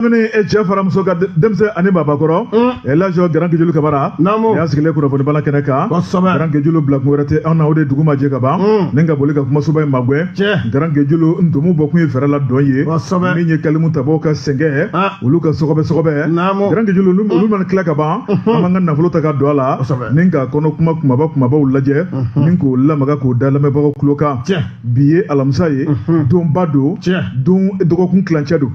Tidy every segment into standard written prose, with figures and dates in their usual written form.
Cɛ fara muso kan, denmisɛn ani maabakɔrɔ, Elhaji Grand Kejulu Kamara y'a sigilen kunnafoni bala kɛnɛ kan. Grand Kejulu, bila kun wɛrɛ tɛ anw na, o de dugu ma jɛ ka ban ni ka boli ka kumasoba in magɛn. Grand Kejulu, ntomo bɔ kun ye fɛɛrɛ la dɔn ye. Min ye kalimu tabaw ka sɛgɛn, olu ka sɔgɔbɛ sɔgɔbɛ. Grand Kejulu, olu mana tila ka ban, an b'an ka nafolo ta ka don a la ni ka kɔnɔ kuma kumaba kumabaw lajɛ ni k'o lamaga k'o da lamɛnbagaw tulo kan. Bi ye alamisa ye, donba don, don dɔgɔkun tilancɛ don.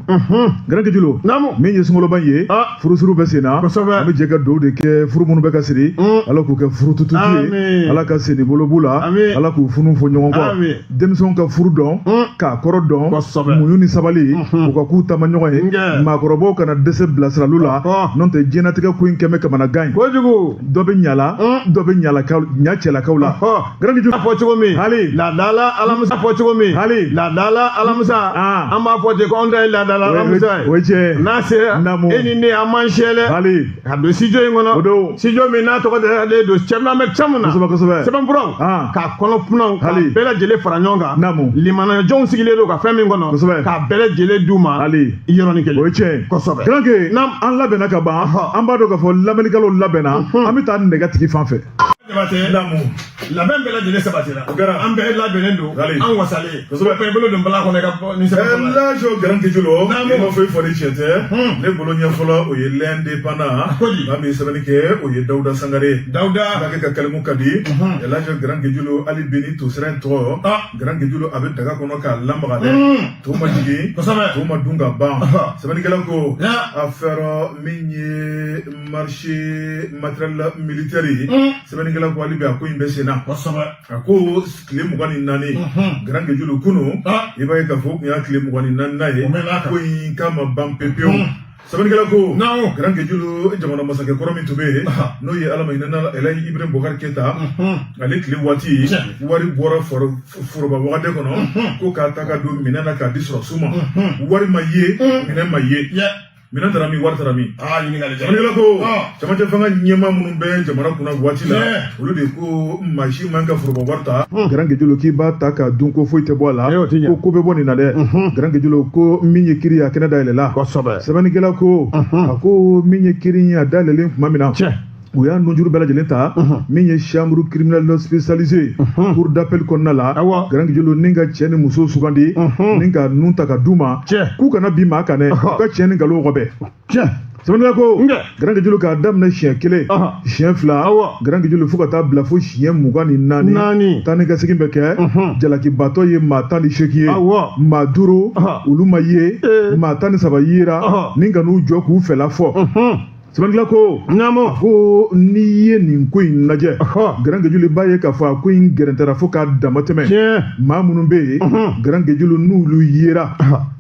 Grand Kejulu, min ye sunkaloba ye, furusiriw bɛ sen na. An bɛ jɛ ka dugawu de kɛ furu minnu bɛ ka siri, Ala k'u kɛ furu tututu ye, Ala ka sen ni bolo b'u la, Ala k'u funu fɔ ɲɔgɔn kɔ. Denmisɛnw ka furu dɔn k'a kɔrɔ dɔn, muɲu ni sabali, u ka k'u taama ɲɔgɔn ye. Maakɔrɔbaw kana dɛsɛ bilasiraliw la, n'o tɛ diɲɛnatigɛ ko in kɛmɛ kamanagan ye. Dɔ bɛ ɲala, dɔ bɛ ɲa cɛlakaw la. Grand Kejulu, fɔ cogo min hali laadala alamisa, fɔ cogo min hali laadala alamisa, an b'a fɔ ten ko anw ta ye laadala alamisa ye. O ye tiɲɛ. N'a sera, e ni ne, an m'an sɛlɛ hali ka don studio in kɔnɔ. O don. Studio min n'a tɔgɔ dalen don Thierno Ahmed Thiam na. Kosɛbɛ kosɛbɛ. Sɛbɛnfuraw k'a kɔnɔ kunaw k'a bɛɛ lajɛlen fara ɲɔgɔn kan. Limanajɔnw sigilen don ka fɛn min kɔnɔ, k'a bɛɛ lajɛlen d'u ma hali yɔrɔnin kelen. O ye tiɲɛ ye. Kosɛbɛ. Grand Ke, an labɛnna ka ban. An b'a dɔn k'a fɔ lamɛnnikɛlaw labɛnna. An bɛ taa nɛgɛ tigi fan fɛ. Jabatɛ, labɛn bɛɛ lajɛlen sabatira. O kɛra. An bɛɛ labɛnnen don. Hali. An wasalen. Kosɛbɛ. I bolo don bala kɔnɔ i ka bɔ ni sɛbɛn fɔlɔ ye. Elhaji Grand Kejulu, Naamu. i ma foyi fɔ ni tiɲɛ tɛ. Ne bolo ɲɛ fɔlɔ, o ye L'Indépendant. Koji. Maa min ye sɛbɛnni kɛ, o ye Dawuda Sangare. Dawuda. Ala ka kalimu ka di. Elhaji Grand Kejulu, hali bi ni tosira in tɔgɔ, Grand Kejulu, a bɛ daga kɔnɔ k'a lamaga dɛ. To ma jigin, to ma dun ka ban. Sɛbɛnnikɛla ko affaire min ye marché matériel militaire ye, sɛbɛnnikɛla ko hali bi a ko in bɛ sen na. A ko tile 24, Grand Kejulu, kunu, i b'a ye k'a fɔ o tun y'a tile 24nan ye. O mɛnna a kan. Ko in k'a ma ban pewu pewu. Sɛbɛnnikɛla ko, Grand Kejulu, jamana masakɛ kɔrɔ min tun bɛ yen, n'o ye Ala ma hinɛ Elhaji Ibrahim Boubacar Keita, ale tile waati, wari bɔra foroba wagande kɔnɔ ko k'a ta ka don minɛn na k'a di sɔrɔsiw ma. Wari ma ye, minɛn ma ye. Minɛn taara min, wari taara min? Ɲininkali diyara. Sɛbɛnnikɛla ko camancɛ fanga ɲɛmaa minnu bɛ jamana kunna waati la, Tiɲɛ. olu de ko maa si man ka foroba wari ta. Grand Kejulu, k'i b'a ta k'a dun ko foyi tɛ bɔ a la. Ayi, o tɛ ɲɛ. Ko ko bɛ bɔ nin na dɛ. Grand Kejulu ko min ye kiri ye, a kɛnɛ dayɛlɛla. Sɛbɛnnikɛla ko, a ko min ye kiri ye, a dayɛlɛlen tuma min na, u y'a nunjuru bɛɛ lajɛlen ta. Min ye chambre criminelle spécialisée, cour d'appel kɔnɔna la, Grand Kejulu, ni ka cɛ ni muso sugandi ni ka nun ta ka d'u ma, k'u kana bin maa kan dɛ, u ka cɛ ni nkalon wɔgɔbɛ. Sɛbɛnnikɛla ko, Grand Kejulu, k'a daminɛ siɲɛ kelen, siɲɛ fila, Grand Kejulu, fo ka taa bila fo siɲɛ 24, Naani. taa ni ka segin bɛ kɛ. Jalakibatɔ ye maa 18 ye. Maa duuru, olu ma ye. Maa 13 yera ni ka n'u jɔ k'u fɛla fɔ. Sɛbɛnnikɛla ko, ko n'i ye nin ko in lajɛ, Grand Kejulu, b'a ye k'a fɔ a ko in gɛrɛntɛra fo k'a dama tɛmɛ. Maa minnu bɛ yen, Grand Kejulu, n'olu yera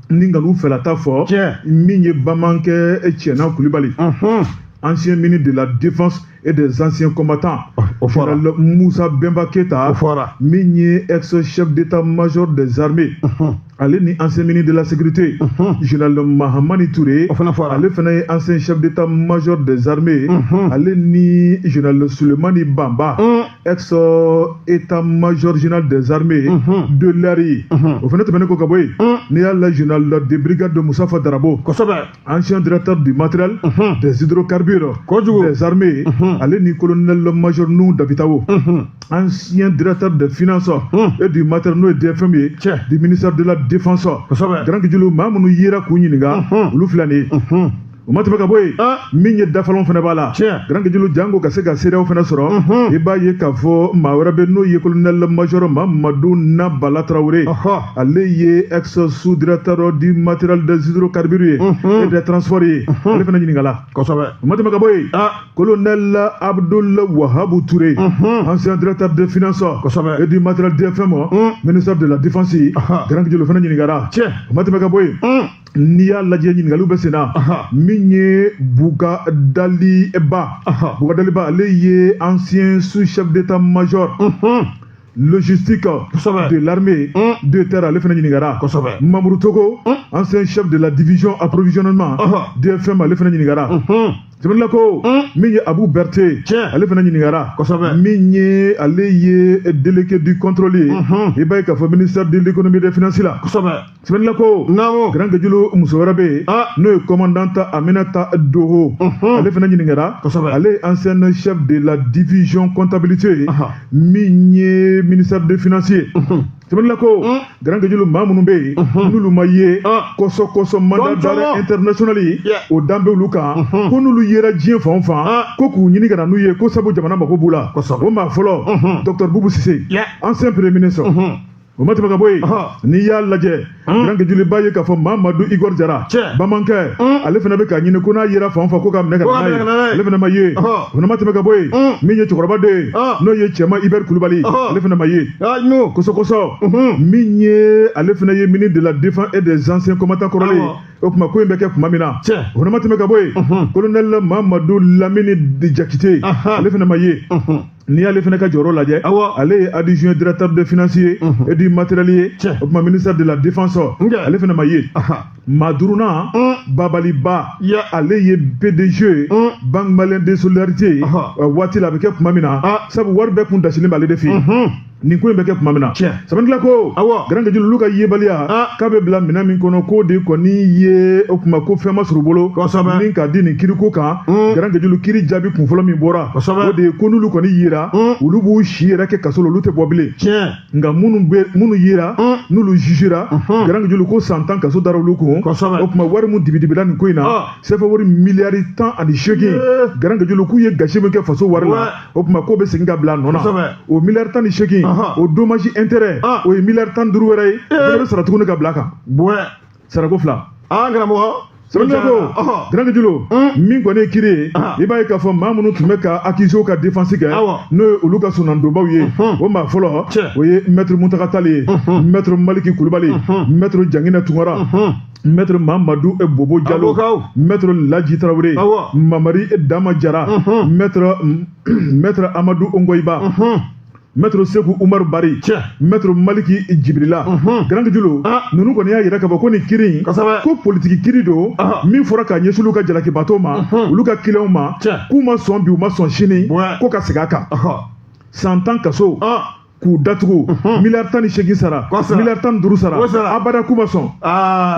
ni ka n'u fɛlata fɔ, min ye Bamankɛ Cɛna Kulibali, ancien ministre de la Défense et des anciens combattants, O fɔra. Général Moussa Bemba Keita, O fɔra. min ye ex-chef d'état-major des armées, ale ni ancien ministre de la Sécurité, Général Mahamani Touré, O fana fɔra. ale fana ye ancien chef d'état-major des armées, ale ni Général Souleymane Bamba, ex-état-major général des armées de l'air ye. O fana tɛmɛnen kɔ ka bɔ yen, n'i y'a la général de brigade de Moustapha Darabo, ancien directeur du matériel des hydrocarbures des armées, ale ni colonel major Nouhou Dabitao, ancien directeur des finances et du matériel, n'o ye DFM ye, du ministère de la Défense. Grand Kejulu, maa minnu yera k'u ɲininka, olu filɛ nin ye. O ma tɛmɛ ka bɔ yen, min ye dafalanw fana b'a la, Grand Kejulu, jango ka se ka seerew fana sɔrɔ, i b'a ye k'a fɔ maa wɛrɛ bɛ, n'o ye colonel major Mamadou Nabala Traoré, ale ye ex sous directeur du matériel des hydrocarbures ye et des transports ye, ale fana ɲininkala. O ma tɛmɛ ka bɔ yen, colonel Abdoul Wahabou Touré, ancien directeur des finances et du matériel DFM, ministère de la Défense, Grand Kejulu fana ɲininkara. O ma tɛmɛ ka bɔ yen, n'i y'a lajɛ, ɲininkaliw bɛ sen na. Min ye Buga Dali Ba, Buga Dali Ba, ale ye ancien sous-chef d'état-major logistique de l'armée de terre, ale fana ɲininkara. Mamourou Togo, ancien chef de la division approvisionnement DFM, ale fana ɲininkara. Sɛbɛnnikɛla ko min ye Abu Berete, ale fana ɲininkara. Min ye ale ye délégué du contrôle ye, i b'a ye k'a fɔ ministère de l'économie et des finances la. Sɛbɛnnikɛla ko Grand Guedjulu, muso wɛrɛ bɛ yen, n'o ye commandante Aminata Doho, ale fana ɲininkara. Ale ye ancienne chef de la division comptabilité, min ye ministère des finances ye. Sɛbɛnnikɛla ko Grand Guedjulu, maa minnu bɛ yen n'olu ma ye kɔsɔ kɔsɔ, mandat d'arrêt international ye, o dan bɛ olu kan, ko n'olu yera diɲɛ fan o fan, ko k'u ɲini ka na n'u ye, ko sabu jamana mako b'u la. O maa fɔlɔ, docteur Boubou Cissé, ancien premier ministre. O ma tɛmɛ ka bɔ yen, n'i y'a lajɛ, Grand Guedjulu, b'a ye k'a fɔ Mamadu Igor Jara, bamankɛ, ale fana bɛ k'a ɲini ko n'a yera fan o fan, ko k'a minɛ ka na n'a ye, ale fana ma ye. O fana ma tɛmɛ ka bɔ yen, min ye cɛkɔrɔba dɔ ye, n'o ye Cɛma Ibɛri Kulubali, ale fana ma ye. Kosɔ kosɔ, min ye ale fana ye ministre de la défense et des anciens combattants kɔrɔlen, o tuma ko in bɛ kɛ tuma min na, o fana ma tɛmɛ ka bɔ yen, colonel Mamadu Lamini Jakite, ale fana ma ye. N'i y'ale fana ka jɔyɔrɔ lajɛ, ale ye adjoint directeur de financier et du matériel ye, o tuma ministère de la défense, ale fana ma ye. Maa duurunan, Babaliba, ale ye PDG Banque Malienne de Solidarité waati la, a bɛ kɛ tuma min na, sabu wari bɛɛ kun dasilen b'ale de fɛ yen. Nin ko in bɛ kɛ tuma min na, sɛbɛnnikɛla ko Grand Guedjulu, olu ka yebaliya k'a bɛ bila minɛn min kɔnɔ, k'o de kɔni ye, o tuma ko fɛn ma sɔrɔ u bolo ni k'a di nin kiriko kan. Grand Guedjulu, kiri jaabi kunfɔlɔ min bɔra, o de ye ko n'olu kɔni yera, olu b'u si yɛrɛ kɛ kaso la, olu tɛ bɔ bilen. Nka minnu bɛ, minnu yera, n'olu jugera, Grand Guedjulu, ko san 10 kaso dara olu kun. O tuma wari mun dibidibila nin ko in na, CFA wari miliyari 18, Grand Guedjulu, k'u ye gasi min kɛ faso wari la, o tuma k'o bɛ segin ka bila a nɔ na. O miliyari 18, o dommage intérêt, o ye miliyari 15 wɛrɛ ye, o fana bɛ sara tuguni ka bila a kan, sarako fila. An karamɔgɔ. Sɛbɛnnikɛla ko Grand Guedjulu, min kɔni ye kiri ye, i b'a ye k'a fɔ maa minnu tun bɛ ka accusé ka défense kɛ, n'o ye olu ka sunandonbaw ye, o maa fɔlɔ, o ye maître Muntaka Tali ye, maître Maliki Kulubali, maître Janginɛ Tunkara, maître Mamadu Bobo Jalo, maître Laji Tarawele, Mamari Dama Jara, maître Amadou Ongoyiba, maître Seku Umar Bari, maître Maliki Jibrila. Grand Guedjulu, ninnu kɔni y'a yira k'a fɔ ko nin kiri in, ko politiki kiri don min fɔra k'a ɲɛsin olu ka jalakibatɔw ma, olu ka clientw ma, k'u ma sɔn bi, u ma sɔn sini, ko ka segin a kan. San 10 kaso k'u datugu, miliyari 18 sara, miliyari 15 sara, abada k'u ma sɔn.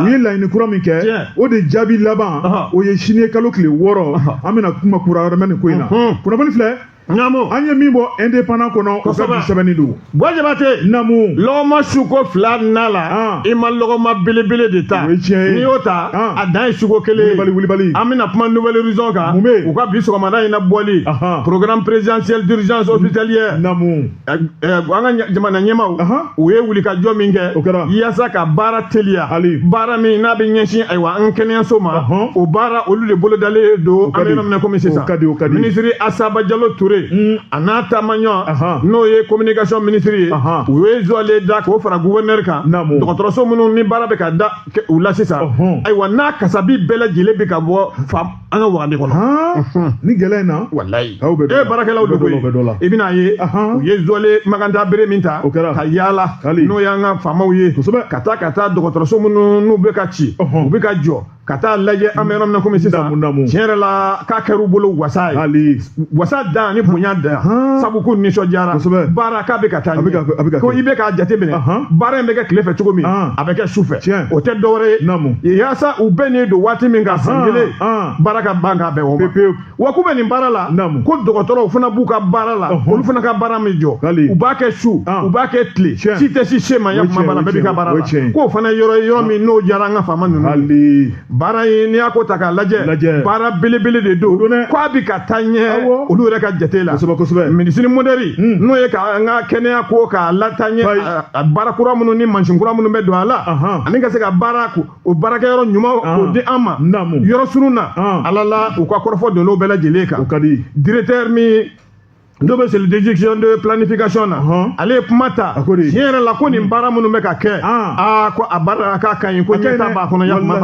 U ye laɲini kura min kɛ, o de jaabi laban, o ye sini ye kalo tile 6, an bɛna kuma kura wɛrɛ mɛn nin ko in na. Kunnafoni filɛ. Ɲamo. An ye min bɔ Indépendant kɔnɔ, o ka bi sɛbɛnni don. Buwa Jabate. Namu. Lɔgɔma suko 2 na la, i ma lɔgɔma belebele de ta. O ye tiɲɛ ye. N'i y'o ta, a dan ye suko kelen ye. Wulibali wulibali. An bɛna kuma Nouvel Horizon kan. Mun bɛ yen? U ka bi sɔgɔmada in na bɔli. Programme présidentiel d'urgence hospitalière. Namu. An ka jamana ɲɛmaaw, u ye wulikajɔ min kɛ. O kɛra. Yaasa ka baara teliya. Hali. Baara min n'a bɛ ɲɛsin, ayiwa, an kɛnɛyaso ma. O baara, olu de bolodalen don. An bɛ yɔrɔ min na komi sisan. O ka di, o ka di. Minisiri Asaba Jalo Ture, a n'a taamaɲɔ, n'o ye communication ministre ye, u ye zɔle da k'o fara gouverneur kan. Dɔgɔtɔrɔso minnu ni baara bɛ ka da u la sisan, ayiwa, n'a kasabi bɛɛ lajɛlen bɛ ka bɔ fa an ka wagande kɔnɔ. Ni gɛlɛya in na. Walayi, e baarakɛlaw de koyi, i bɛna ye, u ye zɔle maganta bere min ta ka yaala, n'o y'an ka faamaw ye, ka taa dɔgɔtɔrɔso minnu n'u bɛ ka ci, u bɛ ka jɔ, ka taa lajɛ. An bɛ yɔrɔ min na komi sisan, tiɲɛ yɛrɛ la, k'a kɛr'u bolo wasa ye, wasa dan ni bonya dan, sabu ko nisɔndiyara, baara k'a bɛ ka taa ɲɛ, ko i bɛ k'a jateminɛ, baara in bɛ kɛ tile fɛ cogo min, a bɛ kɛ su fɛ, o tɛ dɔwɛrɛ ye, yaasa u bɛɛ nin don waati min kan, san kelen baara ka ban k'a bɛn o ma. Wa k'u bɛ nin baara la, ko dɔgɔtɔrɔw fana b'u ka baara la, olu fana ka baara min jɔ, u b'a kɛ su, u b'a kɛ tile, si tɛ si se ma ya kuma b'a la, bɛɛ b'i ka baara la, k'o fana yɔrɔ ye yɔrɔ min n'o diyara an ka faama ninnu. Baara in, n'i y'a ko ta k'a lajɛ, baara belebele de don, k'a bɛ ka taa ɲɛ olu yɛrɛ ka jate la. Minisiri modɛri, n'o ye ka an ka kɛnɛya ko k'a lataa ɲɛ, baara kura minnu ni mansin kura minnu bɛ don a la, ani ka se ka baara o baarakɛyɔrɔ ɲuman k'o di an ma yɔrɔ surun na, ala la u ka kɔrɔfɔ donn'o bɛɛ lajɛlen kan. Directeur min N'o bɛ cellule d'exécution de planification na, ale ye kuma ta. Tiɲɛ yɛrɛ la, ko nin baara minnu bɛ ka kɛ, aa, ko a baara k'a ka ɲi, ko ɲɛtaa b'a kɔnɔ. Ya kuma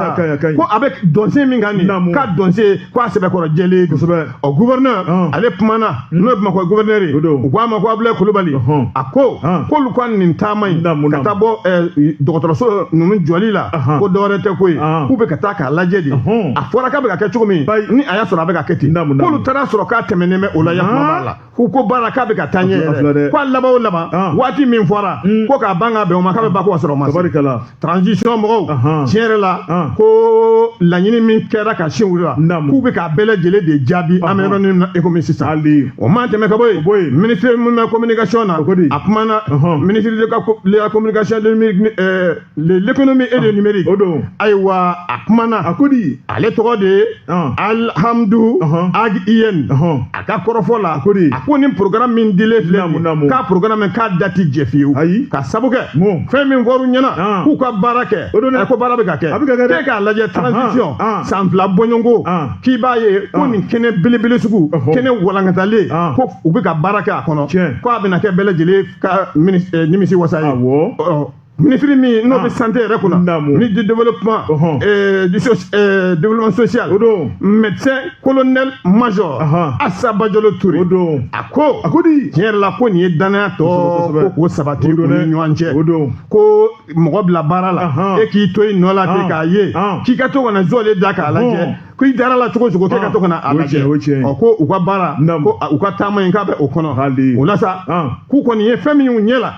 ko a bɛ dɔnsen min kan nin, k'a dɔnsen ko a sɛbɛkɔrɔ jɛlen. Kosɛbɛ. Ɔ, gouverneur, ale kumana, n'o ye Bamakɔ gouverneur ye, u ko a ma ko Abdoulaye Coulibaly. A ko k'olu ka nin taama in ka taa bɔ dɔgɔtɔrɔso ninnu jɔli la, ko dɔwɛrɛ tɛ ko ye, k'u bɛ ka taa k'a lajɛ de. A fɔra k'a bɛ ka kɛ cogo min, ni a y'a sɔrɔ a bɛ ka kɛ ten, k'olu taara sɔrɔ k'a tɛmɛnen bɛ o la. Ya kuma b'a la k'u ko baara k'a bɛ ka taa ɲɛ yɛrɛ, ko a laban o laban, waati min fɔra ko k'a ban ka bɛn o ma, k'a bɛ ban ko ka sɔrɔ o ma se. Transition mɔgɔw, tiɲɛ yɛrɛ la, ko laɲini min kɛra ka sin u la, k'u bɛ k'a bɛɛ lajɛlen de jaabi. An bɛ yɔrɔ min na i komi sisan, o man tɛmɛ ka bɔ yen, ministre min bɛ communication na, a kumana, ministre de la communication, de l'économie et du numérique. Ayiwa, a kumana. A ko di? Ale tɔgɔ de ye Alhamdu Ag Iyene. A ka kɔrɔfɔ la, a ko di? A ko nin programme min dilen filɛ nin, k'a programme k'a da ti jɛ fiyewu. Ayi. Ka sabu kɛ fɛn min fɔr'u ɲɛna k'u ka baara kɛ, ko baara bɛ ka kɛ. A bɛ ka kɛ dɛ. K'e k'a lajɛ, transition san 2 bɔɲɔgɔnko, k'i b'a ye ko nin kɛnɛ belebele sugu, kɛnɛ walankatalen, ko u bɛ ka baara kɛ a kɔnɔ, ko a bɛna kɛ bɛɛ lajɛlen ka nimisi wasa ye. Awɔ. Ministre min n'o bɛ santé yɛrɛ kunna, ministre du développement, du développement social, médecin colonel major Assa Badiolo Touré. A ko, A ko di? Tiɲɛ yɛrɛ la, ko nin ye danaya tɔ ko k'o sabati u ni ɲɔgɔn cɛ, ko mɔgɔ bila baara la, e k'i to i nɔ la ten k'a ye, k'i ka to ka na zɔle da k'a lajɛ, ko i dara la cogo cogo, k'e ka to ka na a lajɛ. Ɔ, ko u ka baara, ko u ka taama in k'a bɛ o kɔnɔ o la sa, k'u kɔni ye fɛn min y'u ɲɛ la,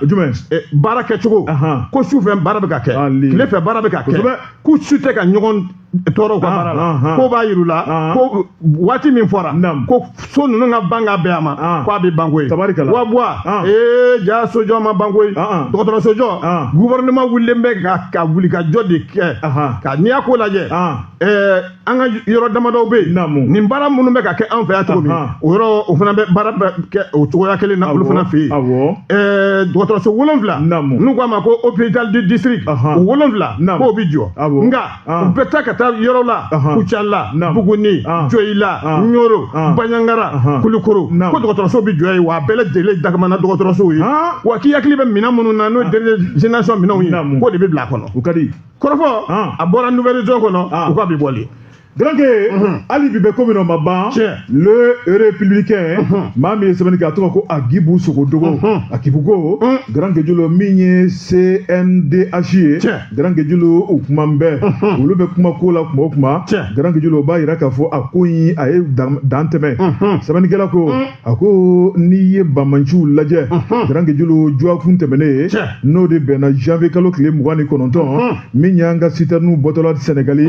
baara kɛcogo, ko su fɛ baara bɛ ka kɛ, tile fɛ baara bɛ ka kɛ, k'u su tɛ ka ɲɔgɔn tɔɔrɔ u ka baara la, k'o b'a yir'u la ko waati min fɔra ko so ninnu ka ban ka bɛn a ma, ko a bɛ ban koyi. Wa buwa, ee, ja sojɔ ma ban koyi. Dɔgɔtɔrɔsojɔ, gouvernement wulilen bɛ ka wuli ka jɔ de kɛ ka n'i y'a ko lajɛ, an ka yɔrɔ damadɔw bɛ yen, nin baara minnu bɛ ka kɛ an fɛ yan cogo min, o yɔrɔ o fana bɛ baara bɛ kɛ o cogoya kelen na olu fana fɛ yen. Dɔgɔtɔrɔso 7, n'u k'a ma ko hôpital du district, o 7 k'o bɛ jɔ, nka u bɛ taa ka taa yɔrɔ la, Kucala, Buguni, Joyila, Ɲoro, Banjagara, Kulukoro, ko dɔgɔtɔrɔso bɛ jɔ yen, wa a bɛɛ lajɛlen dakamana dɔgɔtɔrɔsow ye, wa k'i hakili bɛ minɛn minnu na, n'o ye dernière génération minɛnw ye, k'o de bɛ bila a kɔnɔ. O ka di. Kɔrɔfɔ a bɔra nouvelle zone kɔnɔ, u k'a bɛ bɔli. Garanke, hali bi bɛ ko min na o ma ban. Le Républicain, maa min ye sɛbɛnni kɛ, a tɔgɔ ko Agibu Sogodogo. Agibu ko, Garanke Jolo, min ye CNDH ye, Garanke Jolo, u kuma bɛɛ, olu bɛ kuma ko la kuma o kuma, Garanke Jolo, o b'a yira k'a fɔ a ko in a ye dan tɛmɛ. Sɛbɛnnikɛla ko, a ko n'i ye bamanciw lajɛ, Garanke Jolo, juwakun tɛmɛnen ye, n'o de bɛnna janvier kalo tile 29, min y'an ka citernew bɔtɔla Sɛnɛgali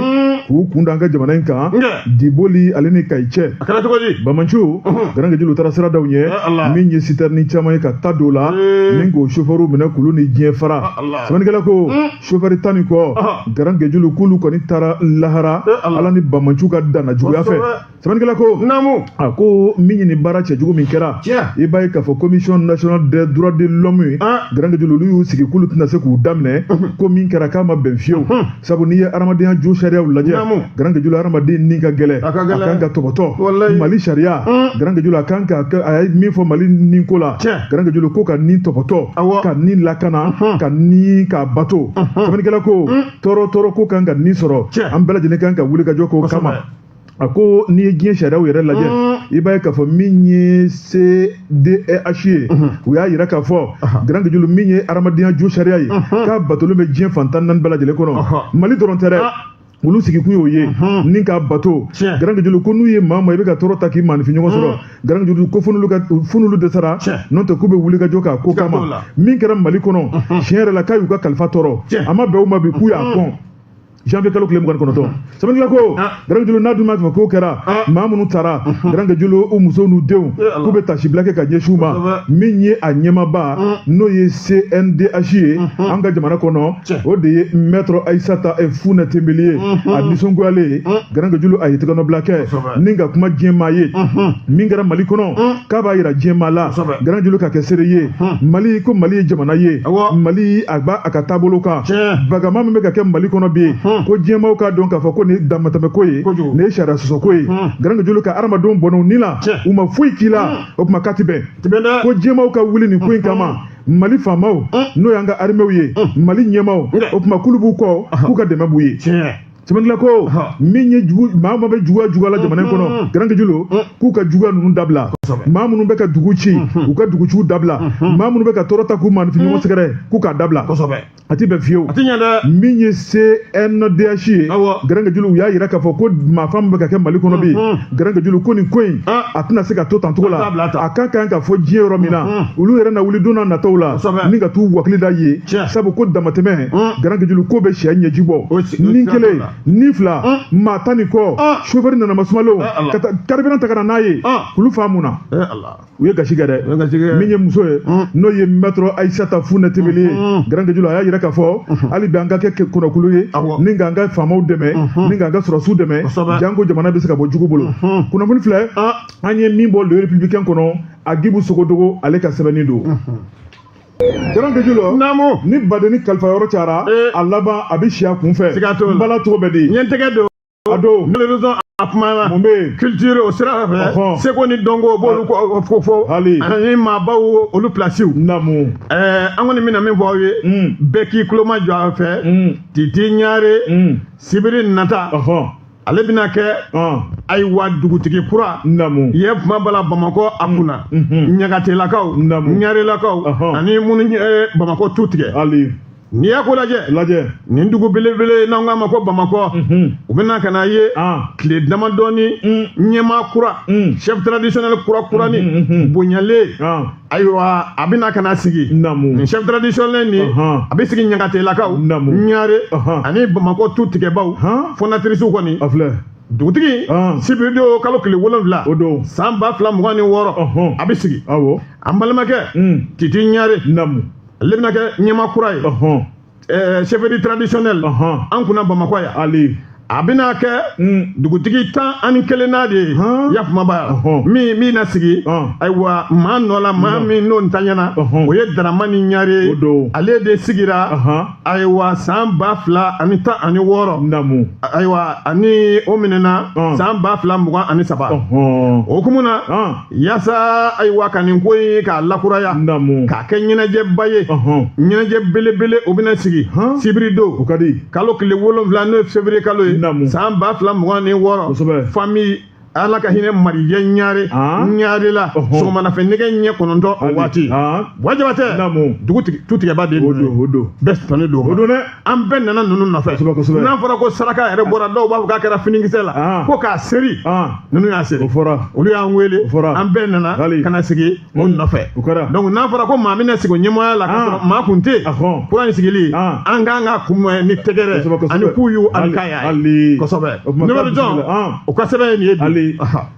k'u kun da an ka jamana kan, Diboli ale ni Kayi cɛ. A kɛra cogo di? Bamanciw, Garanke Jolo, taara sira daw ɲɛ, min ye citerne caman ye ka taa don la, ni k'o chauffeur minɛ k'olu ni diɲɛ fara. Sɛbɛnnikɛla ko chauffeur 10 ni kɔ, Garanke Jolo, k'olu kɔni taara lahara Ala ni bamanciw ka danna juguya fɛ. Sɛbɛnnikɛla ko, a ko min ye nin baara cɛjugu min kɛra, i b'a ye k'a fɔ Commission nationale des droits de l'homme, Garanke Jolo, olu y'u sigi k'olu tɛna se k'u daminɛ ko min kɛra k'a ma bɛn fiyewu. Sabu n'i ye hadamadenya jo sariyaw lajɛ, Garanke Jolo, hadamaden ni ka gɛlɛn, a kan ka tɔbɔtɔ. Mali sariya, Garanke Jolo, a kan ka a ye min fɔ Mali ni ko la, Garanke Jolo, ko ka ni tɔbɔtɔ, ka ni lakana, ka ni ka bato. Sɛbɛnnikɛla ko tɔɔrɔ tɔɔrɔ ko kan ka ni sɔrɔ, an bɛɛ lajɛlen kan ka wuli ka jɔ k'o kama. A ko n'i ye diɲɛ sariyaw yɛrɛ lajɛ, i b'a ye k'a fɔ min ye CDH ye, u y'a yira k'a fɔ, Garanke Jolo, min ye hadamadenya jo sariya ye, k'a batolen bɛ diɲɛ fan 14 bɛɛ lajɛlen kɔnɔ, Mali dɔrɔn tɛ dɛ, olu sigikun y'o ye ni k'a bato. Garanke Jolo ko n'u ye maa ma i bɛ ka tɔɔrɔ ta k'i maaninfin ɲɔgɔn sɔrɔ, Garanke Jolo ko fo n'olu dɛsɛra, n'o tɛ k'u bɛ wuli ka jɔ k'a ko kama. Min kɛra Mali kɔnɔ, tiɲɛ yɛrɛ la, k'a y'u ka kalifa tɔɔrɔ, a ma bɛn u ma bi k'u y'a kɔn janvier kalo tile 29. Sɛbɛnnikɛla ko, Garanke Jolo, n'a dun m'a fɔ k'o kɛra, maa minnu taara, Garanke Jolo, u musow n'u denw, k'u bɛ tasibila kɛ ka ɲɛsin u ma. Min ye a ɲɛmaaba, n'o ye CNDH ye an ka jamana kɔnɔ, o de ye maître Aïssata Funɛ Tembeli ye. A nisɔngoyalen, Garanke Jolo, a ye tɛgɛnɔbila kɛ ni ka kuma diɲɛ maa ye. Min kɛra Mali kɔnɔ, k'a b'a yira diɲɛ maa la, Garanke Jolo, ka kɛ seere ye Mali ko Mali ye jamana ye, Mali a b'a a ka taabolo kan. Bagama min bɛ ka kɛ Mali kɔnɔ bi, Ko diɲɛmaaw k'a dɔn k'a fɔ ko nin ye damatɛmɛ ko ye, nin ye sariya sɔsɔ ko ye. Garange Julu, ka hadamadenw bɔnɛ u ni la, u ma foyi k'i la, o tuma k'a ti bɛn. Ko diɲɛmaaw ka wuli nin ko in kama. Mali faamaw, n'o y'an ka armɛw ye, Mali ɲɛmaaw, o tuma k'olu b'u kɔ, k'u ka dɛmɛ b'u ye. Sɛbɛnnikɛla ko min ye jugu, maa maa bɛ juguya juguya la jamana in kɔnɔ, Garange Julu, k'u ka juguya ninnu dabila. Maa minnu bɛ ka dugu ci, u ka dugu ciw dabila. Maa minnu bɛ ka tɔɔrɔ ta k'u maaninfin ɲɔgɔn sɛgɛrɛ, k'u k'a dabila. A ti bɛn fiyewu. Min ye CNDH ye, Garange Julu, u y'a yira k'a fɔ ko maafa min bɛ ka kɛ Mali kɔnɔ bi, Garange Julu, ko nin ko in a tɛna se ka to tan cogo la. A ka kan ka fɔ diɲɛ yɔrɔ min na, olu yɛrɛ na wuli don n'a nataw la ni ka t'u wakili da yen, sabu ko damatɛmɛ, Garange Julu, ko bɛ sɛ ɲɛji bɔ. Ni kelen ni fila, maa 10 ni kɔ, sofɛri nana masumalenw ka taa carburant ta ka na n'a ye, k'olu fa mun na? U ye gasi kɛ dɛ. Min ye muso ye, n'o ye maître Aïssata Funɛ Tebele ye, Garange Julu, a y'a yira k'a fɔ hali bi an ka kɛ kɔnɔkulu ye ni k'an ka faamaw dɛmɛ ni k'an ka sɔrɔsiw dɛmɛ, janko jamana bɛ se ka bɔ jugu bolo. Kunnafoni filɛ an ye min bɔ Le Républicain kɔnɔ, Agibu Sogodogo ale ka sɛbɛnni don. Garange Julu, ni badenni kalifa yɔrɔ cayara, a laban a bɛ si a kun fɛ. N bala tɔgɔ bɛ di? N ye n tɛgɛ don. A don. A kumana. Mun bɛ yen? Culture o sira fɛ, seko ni dɔnko, o b'olu ko fɔ. Hali. Ani maabaw, olu pilasiw. An kɔni bɛna min fɔ aw ye, bɛɛ k'i tulo majɔ a fɛ. Titi Ɲare, sibiri nata, ale bɛna kɛ ayiwa dugutigi kura ye kuma bala Bamakɔ a kunna, Ɲagatelakaw, Ɲarelakaw ani minnu ye Bamakɔ tu tigɛ. N'i y'a ko lajɛ, nin dugu belebele n'an k'a ma ko Bamakɔ, u bɛna ka na ye tile damadɔni ɲɛmaa kura, chef traditionnel kura kurani bonyalen, ayiwa a bɛna ka na sigi. Nin chef traditionnel nin, a bɛ sigi Ɲagatelakaw, Ɲare ani Bamakɔ tu tigɛbaw, fondatrices kɔni. Dugutigi, sibiri don kalo tile 7, san 2026, a bɛ sigi. An balimakɛ Titi Ɲare, ale bɛna kɛ ɲɛmaa kura ye, chefferie traditionnelle an kunna Bamakɔ yan. A bɛna kɛ dugutigi 11nan de ye yafumaba min na sigi. Ayiwa, maa nɔ la, maa min n'o ntanyana, o ye Daramani Ɲare ye. Ale de sigira ayiwa san 2016. Ayiwa, ani o minɛna san 2023. O hukumu na, yaasa ayiwa ka nin ko in k'a lakuraya, k'a kɛ ɲɛnajɛba ye, ɲɛnajɛ belebele, o bɛna sigi sibiri don kalo tile 7, n'o ye février kalo ye, san 2026, famille Ala ka hinɛ Marijɛ Ɲare, Ɲare la, sɔgɔmadafɛ nɛgɛ ɲɛ 9 o waati. Buwa Jabatɛ, dugutigi tutigɛba de ye, bɛɛ sɔnnen don o don dɛ. An bɛɛ nana ninnu nɔfɛ. N'a fɔra ko saraka yɛrɛ bɔra, dɔw b'a fɔ k'a kɛra finikisɛ la, ko k'a seri. Ninnu y'a seri, olu y'an wele, an bɛɛ nana ka na sigi o nɔfɛ. Donc n'a fɔra ko maa bɛna sigi o ɲɛmɔgɔya la, k'a sɔrɔ maa kun tɛ yen, kura in sigili, an kan ka kunbɛn ni tɛgɛrɛ ani kuyu ani kaya ye kosɛbɛ. Numéro jɔn o ka sɛbɛn ye nin ye bi.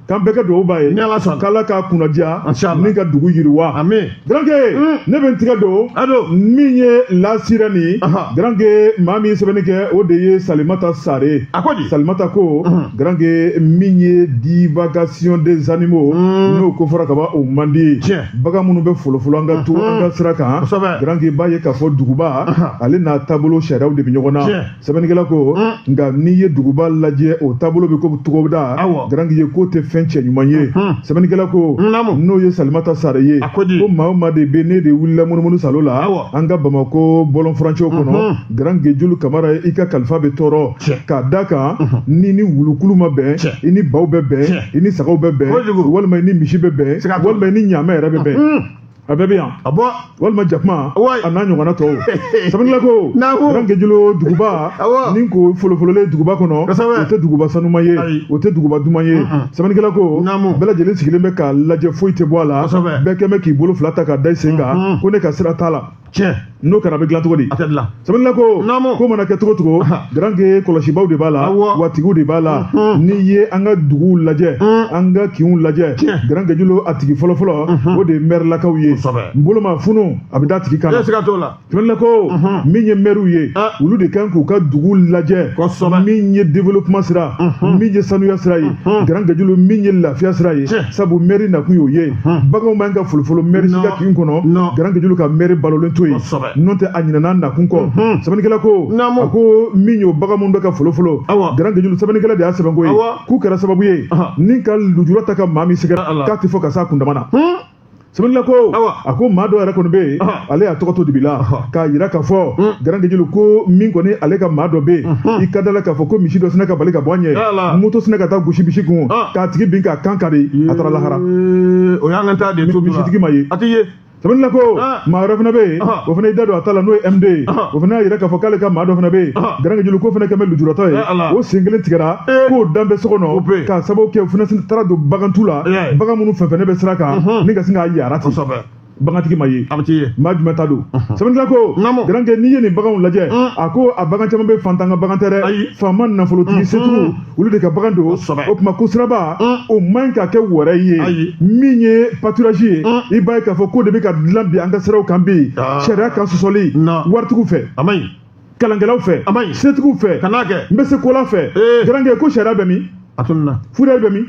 K'an bɛɛ ka dugawu b'a ye, ni Ala sɔnna, k'Ala k'a kunnadiya ni ka dugu yiriwa. Amin. Garange, ne bɛ n tigɛ don min ye La Sirène ye. Garange, maa min ye sɛbɛnni kɛ, o de ye Salimata Sare. A ko di? Salimata ko, Garange, min ye divagation des animaux, n'o ko fɔra kaban, o man di. Bagan minnu bɛ folofolo an ka to an ka sira kan, Garange, b'a ye k'a fɔ duguba ale n'a taabolo sariyaw de bɛ ɲɔgɔn na. Sɛbɛnnikɛla ko nka n'i ye duguba lajɛ, o taabolo bɛ ko togoda, Garange ye, k'o tɛ fɛn cɛ ɲuman ye. Sɛbɛnnikɛla ko, n'o ye Salimata Sare ye, ko maa o maa de bɛ ne de wulila munumunu salo la an ka Bamakɔ bɔlɔn furancɛw kɔnɔ, Garange Julu Kamara, i ka kalifa bɛ tɔɔrɔ k'a da kan. Ni wulukulu ma bɛn, i ni baw bɛ bɛn, i ni sagaw bɛ bɛn, walima i ni misi bɛ bɛn, walima i ni ɲaamɛ yɛrɛ bɛ bɛn, a bɛɛ bɛ yan, walima jakuma a n'a ɲɔgɔnna tɔw. Sɛbɛnnikɛla ko, Garange Julu, duguba ni ko folofololen duguba kɔnɔ, o tɛ duguba sanuman ye, o tɛ duguba duman ye. Sɛbɛnnikɛla ko bɛɛ lajɛlen sigilen bɛ k'a lajɛ, foyi tɛ bɔ a la, bɛɛ kɛn bɛ k'i bolo fila ta k'a da i sen kan, ko ne ka sira t'a la. N'o kɛra, a bɛ dilan cogo di? Sɛbɛnnikɛla ko, ko mana kɛ cogo cogo, Garange, kɔlɔsibaw de b'a la, wa tigiw de b'a la. N'i ye an ka duguw lajɛ, an ka kinw lajɛ, Garange Julu, a tigi fɔlɔfɔlɔ, o de ye mɛrilakaw ye. N bolo ma funu, a bɛ da tigi kan na. Sɛbɛnnikɛla ko, min ye mɛriw ye, olu de kan k'u ka dugu lajɛ, min ye développement sira, min ye sanuya sira ye, Garange Julu, min ye lafiya sira ye, sabu mɛri nakun y'o ye. Baganw man ka folofolo mɛri si ka kin kɔnɔ, Garange Julu, ka mɛri balolen to. to yen, n'o tɛ a ɲinɛna nakun kɔ. Sɛbɛnnikɛla ko, a ko min y'o bagan minnu bɛ ka folofolo, Garankejulu, sɛbɛnnikɛla de y'a sɛbɛn ko ye k'u kɛra sababu ye ni ka lujura ta ka maa min sɛgɛrɛ k'a tɛ fɔ ka s'a kundama na. Sɛbɛnnikɛla ko, a ko maa dɔ yɛrɛ kɔni bɛ yen, ale y'a tɔgɔ to dibi la k'a yira k'a fɔ Garankejulu ko min kɔni ale ka maa dɔ bɛ yen, i ka da la k'a fɔ ko misi dɔ sinna ka bali ka bɔ a ɲɛ, moto sinna ka taa gosi misi kun k'a tigi bin k'a kan kari, a taara lahara. O y'an ka taa de to misitigi ma ye. A tɛ ye. Sɛbɛnnikɛla ko maa wɛrɛ fana bɛ yen, o fana y'i da don a ta la, n'o ye MD ye. O fana y'a yira k'a fɔ k'ale ka maa dɔ fana bɛ yen, Garankejulu, k'o fana kɛlen bɛ lujuratɔ ye, o sen kelen tigɛra k'o dan bɛ so kɔnɔ k'a sababu kɛ o fana taara don bagantu la, bagan minnu fɛn fɛn bɛ sira kan ni ka sin k'a yara ten, bagantigi ma ye. Maa jumɛn ta don? Sɛbɛnnikɛla ko, Garankɛ, n'i ye nin baganw lajɛ, a ko a bagan caman bɛ fantan ka bagan tɛ dɛ, faama nafolotigi setigiw olu de ka bagan don. O tuma ko siraba o man ɲi ka kɛ wɛrɛ ye min ye pâturage ye. I b'a ye k'a fɔ ko de bɛ ka dilan bi an ka siraw kan bi, sariya kan sɔsɔli waritigiw fɛ, kalankɛlaw fɛ, setigiw fɛ, n bɛ se kola fɛ. Garankɛ, ko sariya bɛ min? Fourrière bɛ min?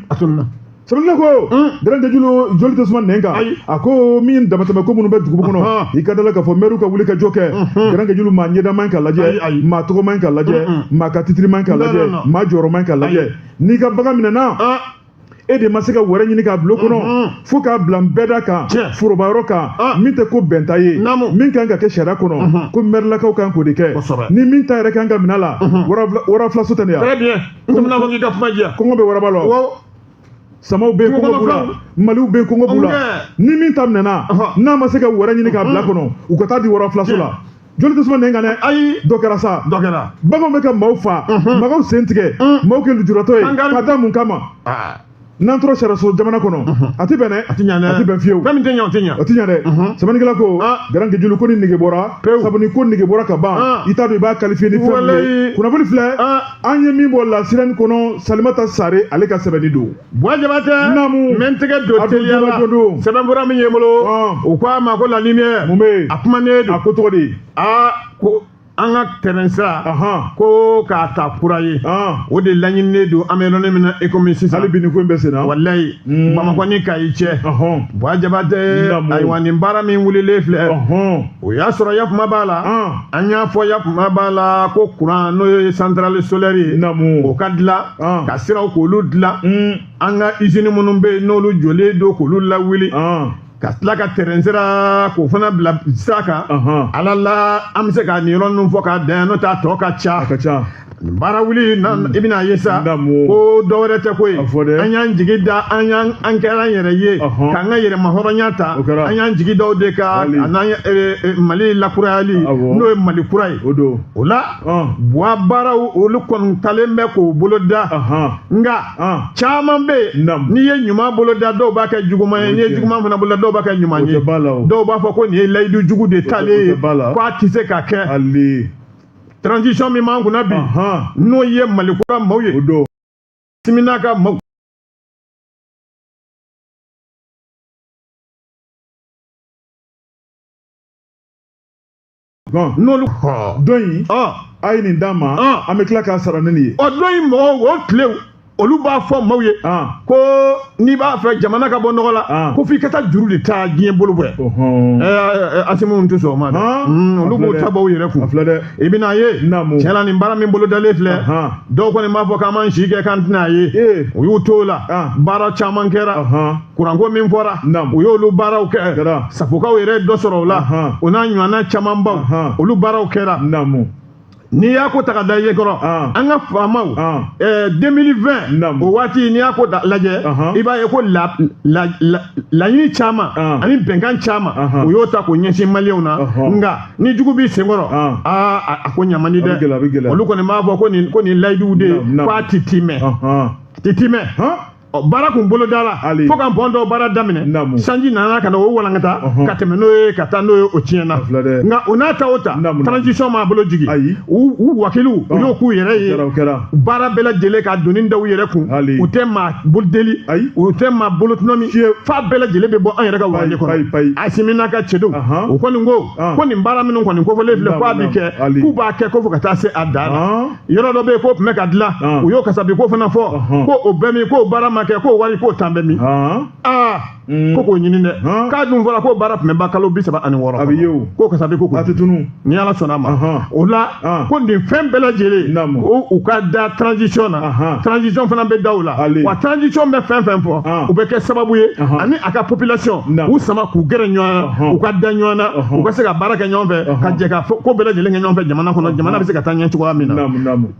Sɛbɛnnikɛla ko, Garankejulu, joli tɛ suma nɛn kan. A ko min damatɛmɛ ko minnu bɛ dugu kɔnɔ, i ka da la k'a fɔ mɛriw ka wuli ka jɔ kɛ, Garankejulu, maa ɲɛda man ɲi ka lajɛ, maa tɔgɔ man ɲi ka lajɛ, maa ka titiri man ɲi ka lajɛ, maa jɔyɔrɔ man ɲi ka lajɛ. N'i ka bagan minɛna, e de ma se ka wɛrɛ ɲini k'a bila o kɔnɔ fo k'a bila bɛɛda kan, foroba yɔrɔ kan, min tɛ ko bɛnta ye, min kan ka kɛ sariya kɔnɔ, ko mɛrilakaw kan k'o de kɛ. Ni min ta yɛrɛ kan ka minɛ a la, warafilaso tɛ nin ye. Kɔngɔ bɛ waraba la, samaw bɛ kɔngɔ b'u la, maliw bɛ kɔngɔ b'u la. Ni min ta minɛna, n'a ma se ka wɛrɛ ɲini k'a bila kɔnɔ, u ka taa di warafilaso la. Joli tɛ suma nɛn kan dɛ. Ayi. Dɔ kɛra sa. Dɔ kɛra. Baganw bɛ ka maaw fa, maaw sen tigɛ, maaw kɛ lujuratɔ ye ka da mun kama? N'an tora sariyaso jamana kɔnɔ, a tɛ bɛn dɛ. A tɛ ɲɛ dɛ. A tɛ bɛn fiyewu. Fɛn min tɛ ɲɛ, o tɛ ɲɛ. O tɛ ɲɛ dɛ. Sɛbɛnnikɛla ko, Garankejulu, ko ni nege bɔra, sabu ni ko nege bɔra ka ban, i t'a dɔn i b'a qualifier ni fɛn min ye. Kunnafoni filɛ, an ye min bɔ lasirani kɔnɔ, Salimata Sare ale ka sɛbɛnni don. Buwa Jabatɛ. Naamu. N bɛ n tɛgɛ don teliya la. Sɛbɛnfura min ye n bolo, o ko a ma ko La Lumière. Mun bɛ yen? A kumanen don. A ko tɔgɔ di? Aa, ko an ka tɛrɛn sira, ko k'a ta kura ye, o de laɲininen don an bɛ yɔrɔ min na i komi sisan. Hali bi nin ko in bɛ sen na. Walayi, Bamakɔ ni Kayi cɛ. Buwa Jabatɛ, ayiwa, nin baara min wulilen filɛ, o y'a sɔrɔ yakuma b'a la. An y'a fɔ yakuma b'a la ko kuran, n'o ye centrale solaire ye, o ka dilan, ka siraw k'olu dilan, an ka usine minnu bɛ yen n'olu jɔlen don k'olu lawuli, ka tila ka tɛrɛn sira k'o fana bila sira kan. Ala la, an bɛ se ka nin yɔrɔ ninnu fɔ k'a dan yan, n'o tɛ a tɔ ka ca. A ka ca. Baara wuli na, i bɛna ye sa ko dɔ wɛrɛ tɛ ko ye. An y'an jigi da, an y'an an kɛra an yɛrɛ ye k'an ka yɛrɛmahɔrɔnya ta, an y'an jigi da o de kan, an'an Mali lakurayali, n'o ye Mali kura ye. O la, Buwa, baaraw olu kɔni talen bɛ k'o bolo da, nka caman bɛ yen, n'i ye ɲuman bolo da, dɔw b'a kɛ juguman ye, n'i ye juguman fana bolo da, dɔw b'a kɛ ɲuman ye. Dɔw b'a fɔ ko nin ye layidu jugu de talen ye, k'a tɛ se ka kɛ. Transition min b'an kunna bi, n'o ye Mali kura maaw ye, Assimi n'a ka maaw. N'olu dɔ in, a ye nin d'an ma, an bɛ tila k'a sara ni nin ye. O dɔ in mɔgɔw, o tile olu b'a fɔ maaw ye ko n'i b'a fɛ jamana ka bɔ nɔgɔ la, ko f'i ka taa juru de ta diɲɛ bolo fɛ. Assimi tɛ sɔn o ma dɛ, olu b'o ta bɔ u yɛrɛ kun. I bɛna ye tiɲɛ la, nin baara min bolo dalen filɛ, dɔw kɔni b'a fɔ k'an m'an si kɛ k'an tɛna ye. U y'u to o la, baara caman kɛra. Kuranko min fɔra, u y'olu baaraw kɛ. Safokaw yɛrɛ dɔ sɔrɔ o la, o n'a ɲɔgɔnna camanbaw, olu baaraw kɛra. N'i y'a ko ta ka da i ɲɛ kɔrɔ, an ka faamaw, 2020 o waati, n'i y'a ko lajɛ, i b'a ye ko laɲini caman ani bɛnkan caman, u y'o ta k'o ɲɛsin maliyɛnw na. Nka ni jugu b'i senkɔrɔ, aa, a ko ɲamani dɛ. Olu kɔni b'a fɔ ko nin layiduw de ye, ko a ti timɛ, ti timɛ. Baara kun bolo da la fo ka bɔn dɔw baara daminɛ, sanji nana ka na o walankata ka tɛmɛ n'o ye ka taa n'o ye, o tiɲɛna. Nka o n'a ta o ta, transition m'a bolo jigin. U wakiliw, u y'o k'u yɛrɛ ye, baara bɛɛ lajɛlen ka doni da u yɛrɛ kun. U tɛ maa bolo deli, u tɛ maa bolo tɔnɔmi, f'a bɛɛ lajɛlen bɛ bɔ an yɛrɛ ka wagane kɔnɔ. Assimi n'a ka cɛdenw, o kɔni ko nin baara minnu kɔni kofɔlen filɛ, k'a bɛ kɛ, k'u b'a kɛ ko fo ka taa se a dan na. Yɔrɔ dɔ bɛ yen k'o tun bɛ ka dilan, u y'o kasabi ko fana fɔ ko o bɛɛ min k'o baara ma ma kɛ k'o wari k'o tan bɛ min? Aa, ko k'o ɲini dɛ. K'a dun fɔra k'o baara tun bɛ ban kalo 36. A bɛ ye o. K'o kasabi ko a tɛ tunu. Ni Ala sɔnna a ma, o la ko nin fɛn bɛɛ lajɛlen ko u ka da transition na, transition fana bɛ da u la, wa transition bɛ fɛn fɛn fɔ u bɛ kɛ sababu ye ani a ka population u sama k'u gɛrɛ ɲɔgɔn na, u ka da ɲɔgɔn na, u ka se ka baara kɛ ɲɔgɔn fɛ, ka jɛ ka ko bɛɛ lajɛlen kɛ ɲɔgɔn fɛ jamana kɔnɔ, jamana bɛ se ka taa ɲɛ cogoya min na.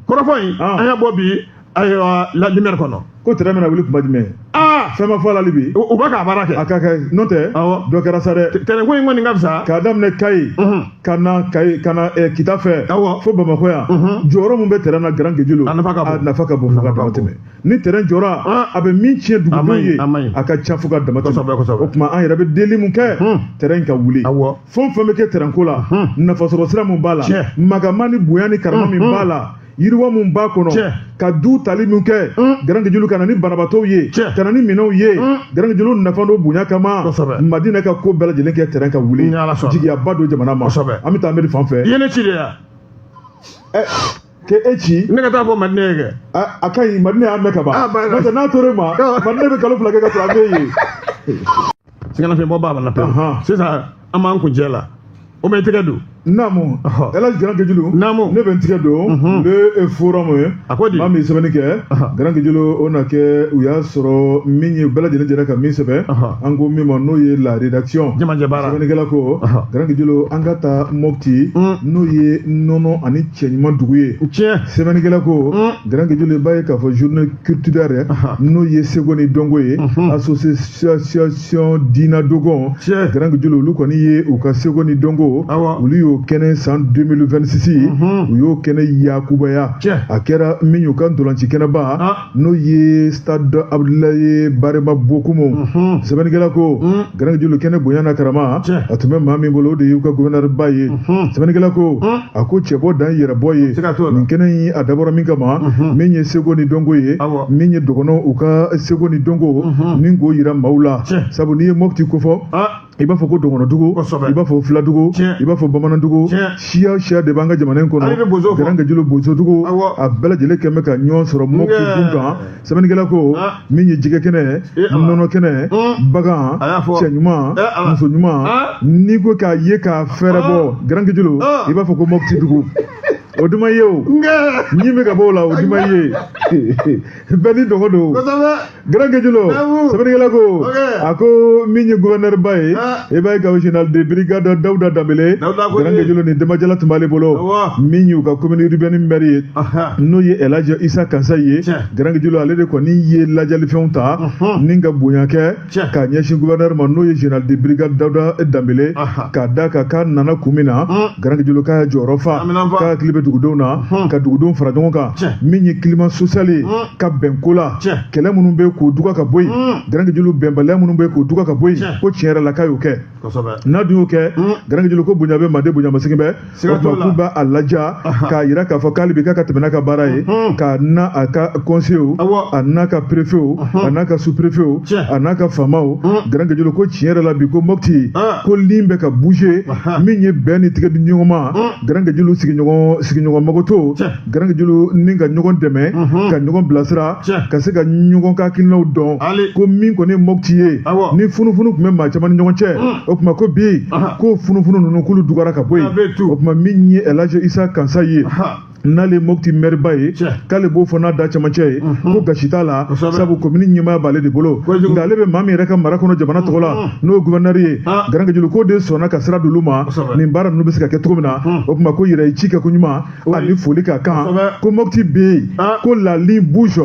Kɔrɔfɔ in an y'a bɔ bi, ayiwa, La Lumière kɔnɔ. Ko tɛrɛn bɛna wuli kuma jumɛn? Aa, fɛn ma fɔ a la hali bi. U bɛ k'a baara kɛ. A ka kɛ, n'o tɛ dɔ kɛra sa dɛ. Tɛrɛn ko in kɔni ka fisa. K'a daminɛ Kayi ka na Kayi ka na Kita fɛ fo Bamakɔ yan, jɔyɔrɔ min bɛ tɛrɛn na, Grand Guédiolo, a nafa ka bon. A nafa ka bon fo ka dama tɛmɛ. Ni tɛrɛn jɔra, a bɛ min tiɲɛ dugudenw ye, a ka ca fo ka dama tɛmɛ. O tuma an yɛrɛ bɛ deli mun kɛ? Tɛrɛn ka wuli. Fɛn o fɛn bɛ kɛ tɛrɛn ko la, nafasɔrɔ sira mun b'a la, magama ni bonya ni karama min b'a la, yiriwa mun b'a kɔnɔ, ka du tali min kɛ, Grand Guédiolo, ka na ni banabaatɔw ye, ka na ni minɛnw ye, Grand Guédiolo nafa n'o bonya kama, Madina ka ko bɛɛ lajɛlen kɛ tɛrɛn ka wuli, jigiyaba don jamana ma. An bɛ taa Amedi fan fɛ. I ye ne ci de ya? K'e ci? Ne ka taa fɔ Madina ye kɛ. A ka ɲi, Madina y'a mɛn ka ban. N'o tɛ n'a tor'e ma, Madina bɛ kalo 2 kɛ ka sɔrɔ a bɛ yen. Sɛgɛnnafiɲɛbɔ b'a la pewu. Sisan an b'an kuncɛ la. O bɛ tɛgɛ don. Naamu. Elhaji Grand Guédiolo. Naamu. Ne bɛ n tigɛ don. Le forum ye. A ko di? Maa min ye sɛbɛnni kɛ. Grand Guédiolo, o na kɛ u y'a sɔrɔ min ye bɛɛ lajɛlen jɛra ka min sɛbɛn. An ko min ma n'o ye la rédaction. Jamajɛ baara. Sɛbɛnnikɛla ko. Grand Guédiolo, an ka taa Mopti. N'o ye nɔnɔ ani cɛ ɲuman dugu ye. Tiɲɛ. Sɛbɛnnikɛla ko. Grand Guédiolo, i b'a ye k'a fɔ journée culturelle n'o ye seko ni dɔnko ye. Association Dina Dogon. Tiɲɛ. Grand Guédiolo, olu kɔni ye u ka seko ni dɔnko. Olu y'o kɛnɛ san 2026, u y'o kɛnɛ yakubaya. A kɛra min y'u ka ntolanci kɛnɛba n'o ye stade Abdoulaye Barema Bokumu. Sɛbɛnnikɛla ko Grand Guédiolo, kɛnɛ bonya na karama a tun bɛ maa min bolo, o de y'u ka gouverneur ba ye. Sɛbɛnnikɛla ko a ko cɛbɔ dan yɛrɛbɔ ye nin kɛnɛ in, a dabɔra min kama, min ye seko ni dɔnko ye, min ye dɔgɔnɔw u ka seko ni dɔnko ni k'o yira maaw la. Sabu n'i ye Mopti kofɔ, i b'a fɔ ko dɔgɔnɔdugu, i b'a fɔ filadugu, i b'a fɔ bamanandugu, siya o siya de b'an ka jamana in kɔnɔ. Grand Guédiolo, bozodugu, a bɛɛ lajɛlen kɛn bɛ ka ɲɔgɔn sɔrɔ Mopti gun kan. Sɛbɛnnikɛla ko min ye jɛgɛ kɛnɛ, nɔnɔ kɛnɛ, bagan, cɛ ɲuman, muso ɲuman, n'i ko k'a ye k'a fɛrɛ bɔ, Grand Guédiolo, i b'a fɔ ko Mopti dugu. O duma ye o ɲi bɛ ka bɔ o la, o duma ye, bɛɛ ni dɔgɔ don. Grand Guédiolo, sɛbɛnnikɛla ko a ko min ye gouverneur ba ye, i b'a ye ka général de brigade Dawuda Danbele. Grand Guédiolo, ni denbajala tun b'ale bolo, min y'u ka commune urbaine maire ye, n'o ye Elhaji Isa Kansa ye. Grand Guédiolo, ale de kɔni ye lajalifɛnw ta ni ka bonya kɛ k'a ɲɛsin gouverneur ma, n'o ye général de brigade Dawuda Danbele, k'a da kan k'a nana kun min na. Grand Guédiolo k'a jɔyɔrɔ fa, k'a hakili bɛ dugudenw na, ka dugudenw fara ɲɔgɔn kan, min ye climat social ye, ka bɛn ko la, kɛlɛ minnu bɛ k'o duga ka bɔ yen. Grand Guédiolo, bɛnbaliya minnu bɛ k'o duga ka bɔ yen, ko tiɲɛ yɛrɛ la k'a y'o kɛ. N'a dun y'o kɛ, Grand Guédiolo ko bonya bɛ manden, bonya masegin bɛ. O tuma k'u b'a laja k'a yira k'a fɔ k'ale bi k'a ka tɛmɛ n'a ka baara ye, k'a n'a a ka conseil, a n'a ka préfet, a n'a ka sous préfet, a n'a ka faamaw. Grand Guédiolo ko tiɲɛ yɛrɛ la bi, ko Mopti, ko ligne bɛ ka bouger, min ye bɛn ni tigɛ di ɲɔgɔn ma. Grand Guédiolo, sigiɲɔgɔn magoto, Grand Guédiolo ni ka ɲɔgɔn dɛmɛ, ka ɲɔgɔn bilasira, ka se ka ɲɔgɔn ka hakilinaw dɔn, ko min kɔni ye Mopti ye, ni funufunu tun bɛ maa caman ni ɲɔgɔn cɛ, o tuma ko bi ko funufunu ninnu k'olu dugara ka bɔ yen. O tuma min ye Elhaji Isa Kansa ye, n'ale Mopti maire ba ye, k'ale b'o fɔ n'a da camancɛ ye, ko gasi t'a la, sabu commune ɲɛmaaya b'ale de bolo, nka ale bɛ maa min yɛrɛ ka mara kɔnɔ jamana tɔgɔ la, n'o ye gouverneur ye, Grand Guédiolo k'o de sɔnna ka sira d'olu ma nin baara ninnu bɛ se ka kɛ cogo min na. O tuma ko yɛrɛ ye ci kɛ ko ɲuman ani foli ka kan, ko Mopti bɛ yen, ko la ligne bouge.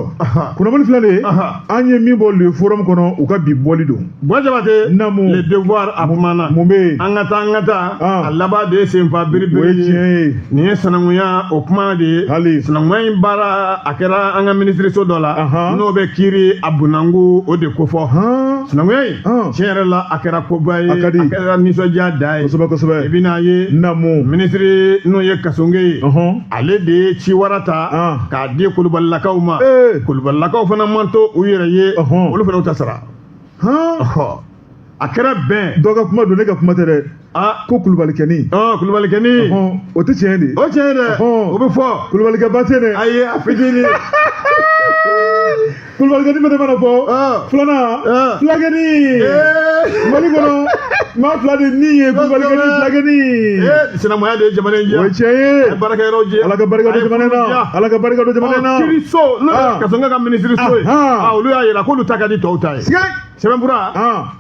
Kunnafoni filɛ nin ye, an ye min bɔ le forum kɔnɔ, u ka bi bɔli don. Buwa Jabate. Naamu. Le Devoir a kumana. Mun bɛ yen? An ka taa, an ka taa. A laban de ye senfa biribiri ye. O ye tiɲɛ ye. Nin ye sinankunya o kuma de ye. Hali. Sinankunya in baara a kɛra an ka minisiriso dɔ la. N'o bɛ kiiri a bunanku o de kofɔ. Sinankunya in, tiɲɛ yɛrɛ la, a kɛra koba ye. A ka di. A kɛra nisɔndiya dan ye. Kosɛbɛ kosɛbɛ. I bɛna ye. Naamu. Minisiri n'o ye Kasɔnge ye. Ale de ye ciwara ta k'a di Kulubalilakaw ma. Kulubalilakaw fana man to u yɛrɛ ye. Olu fana y'u ta sara. A kɛra bɛn. Dɔ ka kuma don, ne ka kuma tɛ dɛ. Ko Kulubalikɛni. Kulubalikɛni. O tɛ tiɲɛ de. O tiɲɛ dɛ. O bɛ fɔ. Kulubalikɛ ba tɛ dɛ. Ayi, a fitinin. Kulubalikɛni fana mana fɔ filanan fulakɛni Mali kɔnɔ maa fila de ni ye kulubalikɛni fulakɛni. Sinankunya de ye jamana in diya. O ye tiɲɛ ye. A ye baarakɛyɔrɔw diya. Ala ka barika don jamana in na. Ala ka barika don jamana in na. Kiiriso n'o ye Kasɔnkɛ ka minisiriso ye. Olu y'a yira k'olu ta ka di tɔw ta ye. Sɛbɛnfura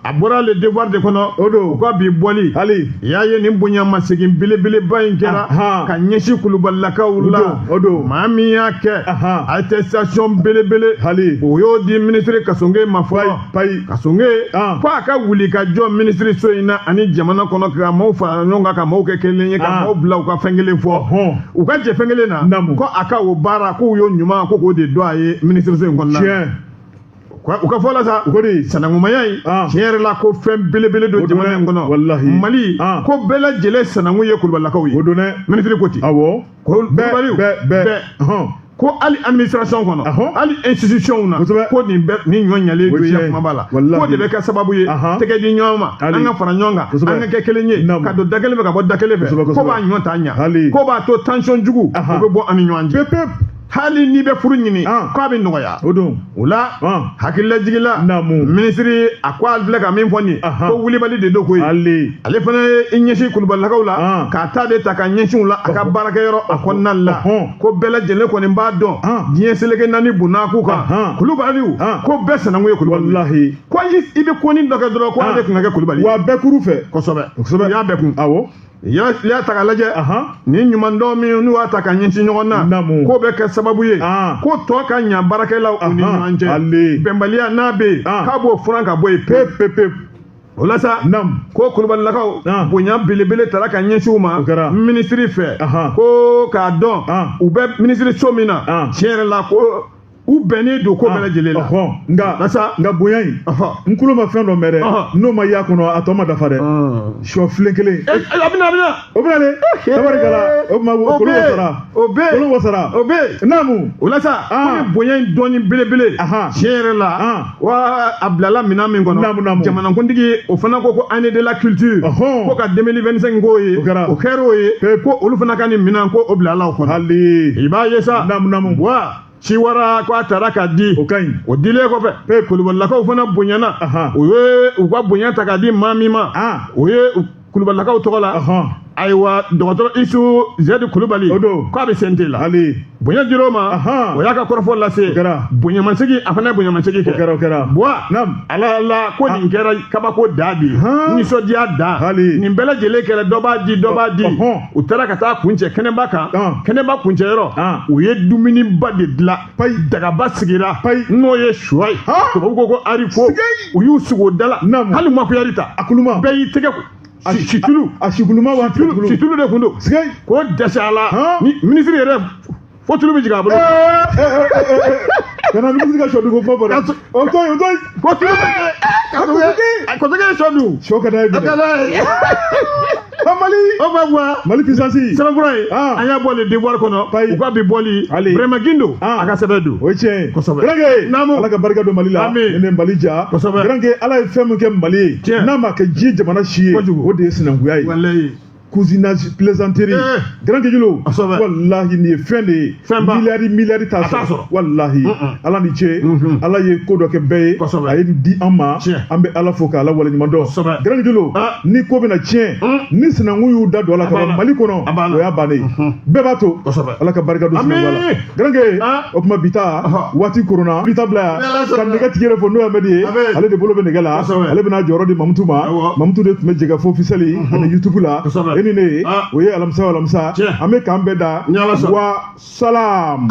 a bɔra Le Devoir de kɔnɔ. O don. U ka bi bɔli. Hali. I y'a ye nin bonyamasegin belebeleba in kɛra. Ka ɲɛsin kulubalilakaw la. O don. Maa min y'a kɛ. Attestation belebele. Hali. O y'o di minisiri Kasɔnge ma fɔlɔ. Payi. Kasɔnge. Ko a ka wuli ka jɔ minisiriso in na ani jamana kɔnɔ ka maaw fara ɲɔgɔn kan ka maaw kɛ kelen ye ka maaw bila u ka fɛn kelen fɔ. U ka jɛ fɛn kelen na. Ko a ka o baara k'u y'o ɲuman ko k'o de dɔn a ye minisiriso in kɔnɔna na. Tiɲɛ. U ka fɔ la sa u ko di sanankumaya in tiɲɛ yɛrɛ la ko fɛn belebele don jamana in kɔnɔ. Walahi. Mali ko bɛɛ lajɛlen sanankun ye kulubalilakaw ye. O don dɛ. Minisiri ko ten. Awɔ. Kulubaliw bɛɛ. Ko hali administration kɔnɔ hali institution na ko nin bɛɛ ni ɲɔ ɲalen don ya kuma b'a la ko de bɛ kɛ sababu ye tɛgɛ di ɲɔgɔn ma an ka fara ɲɔgɔn kan an ka kɛ kelen ye ka don da kelen fɛ ka bɔ da kelen fɛ ko b'a ɲɔ ta ɲa ko b'a to tension jugu o bɛ bɔ an ni ɲɔgɔn cɛ. Hali n'i bɛ furu ɲini k'a bɛ nɔgɔya. O don. O la hakililajigin la minisiri a ko a filɛ ka min fɔ nin ko wulibali de don koyi. Ale fana ye i ɲɛsin kulubalilakaw la k'a ta de ta ka ɲɛsin u la a ka baarakɛyɔrɔ a kɔnɔna la ko bɛɛ lajɛlen kɔni b'a dɔn diɲɛ seleke naani bunakun kan kulubaliw ko bɛɛ sanankun ye kulubali. Walahi. Ko i bɛ konin dɔ kɛ dɔrɔn ko ale tun ka kɛ kulubali. Wa bɛɛ kuru fɛ. Kosɛbɛ. Kosɛbɛ. I y'a bɛɛ kun. Awɔ. I y'a ta k'a lajɛ ni ɲumandɔn min n'u y'a ta ka ɲɛsin ɲɔgɔn na k'o bɛ kɛ sababu ye ko tɔ ka ɲa baarakɛlaw u ni ɲɔgɔn cɛ bɛnbaliya n'a bɛ yen k'a b'o furan ka bɔ yen pewu pewu pewu. O la sa ko kulubalilakaw bonya belebele tara ka ɲɛsin u ma minisiri fɛ ko k'a dɔn u bɛ minisiriso min na tiɲɛ yɛrɛ la ko u bɛnnen don ko bɛɛ lajɛlen la. Nka nka bonya in n tulo ma fɛn dɔ mɛn dɛ n'o ma y'a kɔnɔ a tɔ ma dafa dɛ sɔ filen kelen. A bɛna a bɛna. O bɛna de tabarikala o tuma kolon wasara. O bɛ kolon wasara. O bɛ naamu. O la sa ko ni bonya in dɔɔni belebele. Tiɲɛ yɛrɛ la wa a bilala minɛn min kɔnɔ. Naamu naamu. Jamanakuntigi o fana ko ko année de la culture. Ko ka 2025 k'o ye. O kɛra. O kɛra o ye. Ko olu fana ka nin minɛn ko o bilala o kɔnɔ. Hali. I b'a ye sa. Naamu naamu. Wa. Ciwara ko a taara k'a di. O ka ɲi. O dilen kɔfɛ. Kulubalilakaw fana bonyana. O ye u ka bonya ta k'a di maa min ma. O ye kulubalilakaw tɔgɔ la. Ayiwa dɔgɔtɔrɔ Isu Zedi Kulubali. O don. K'a bɛ CNT la. Hali. Bonya dir'o ma. O y'a ka kɔrɔfɔ lase. O kɛra. Bonyamasegin a fana ye bonyamasegin kɛ. O kɛra o kɛra. Buwa. Naamu. Ala la ko nin kɛra kabako dan de ye. Nisɔndiya dan. Hali. Nin bɛɛ lajɛlen kɛra dɔ b'a di dɔ b'a di. U taara ka taa kuncɛ kɛnɛba kan. Kɛnɛba kuncɛyɔrɔ. U ye dumuniba de dilan. Payi. Dagaba sigira. Payi. N'o ye shɔ ye. Tubabu ko ko haricot. U y'u sigi o da la. Naamu. Hali makuyari ta. A kuluma. Bɛɛ y'i tɛgɛ ko. Situlu. A sikuluma wa situlu de kun don. K'o dɛsɛ a la. Ni minisiri yɛrɛ fo tulu bɛ jigin a bolo. Kana minisiri ka sɔ dun ko kuma fɔ dɛ. O to yen o to yen. Ko tulu bɛ jigin. Kɔsɛkɛ ye sɔ dun. Sɔ ka d'a ye bi dɛ. A ka d'a ye. Mali. O bɛ bɔ. Mali puissance. Sɛbɛnfura ye. An y'a bɔ Le Devoir kɔnɔ. U ka bi bɔli. Vraiment Gindo. A ka sɛbɛn don. O ye tiɲɛ ye. Kosɛbɛ. Garankɛ. Naamu. Ala ka barika don Mali la. Ami. Ni Mali ja. Kosɛbɛ. Garankɛ Ala ye fɛn min kɛ Mali ye. Tiɲɛ. N'a ma kɛ diɲɛ jamana si ye. Kojugu. O de ye sinankunya ye. Walayi. Cousinage plaisanterie. Garankɛ Jolo. Kosɛbɛ. Walahi nin ye fɛn de ye. Fɛnba. Miliyari miliyari t'a sɔrɔ. Walahi. Ala ni ce. Ala ye ko dɔ kɛ bɛɛ ye. Kosɛbɛ. A ye nin di an ma. Tiɲɛ. An bɛ Ala fo k'Ala waleɲuman dɔn. Kosɛbɛ. Garankɛ Jolo. Ni ko bɛna tiɲɛ. Ni sinankun y'u da don a la ka ban Mali kɔnɔ. O y'a bannen ye. Bɛɛ b'a to. Kosɛbɛ. Ala ka barika don sinankunya la. Garankɛ. O tuma bi ta waati koronna. Bi ta bila yan. Ka nɛgɛ tigi yɛrɛ fo n'o ye Amedi ye. Ale de bolo bɛ nɛgɛ la. Ale bɛna jɔyɔrɔ di Mamutu ma. Mamutu de tun bɛ Jɛgɛfo officiel ani YouTube la. E ni ne ye. O ye alamisa o alamisa. An bɛ k'an bɛɛ da. Wa salam.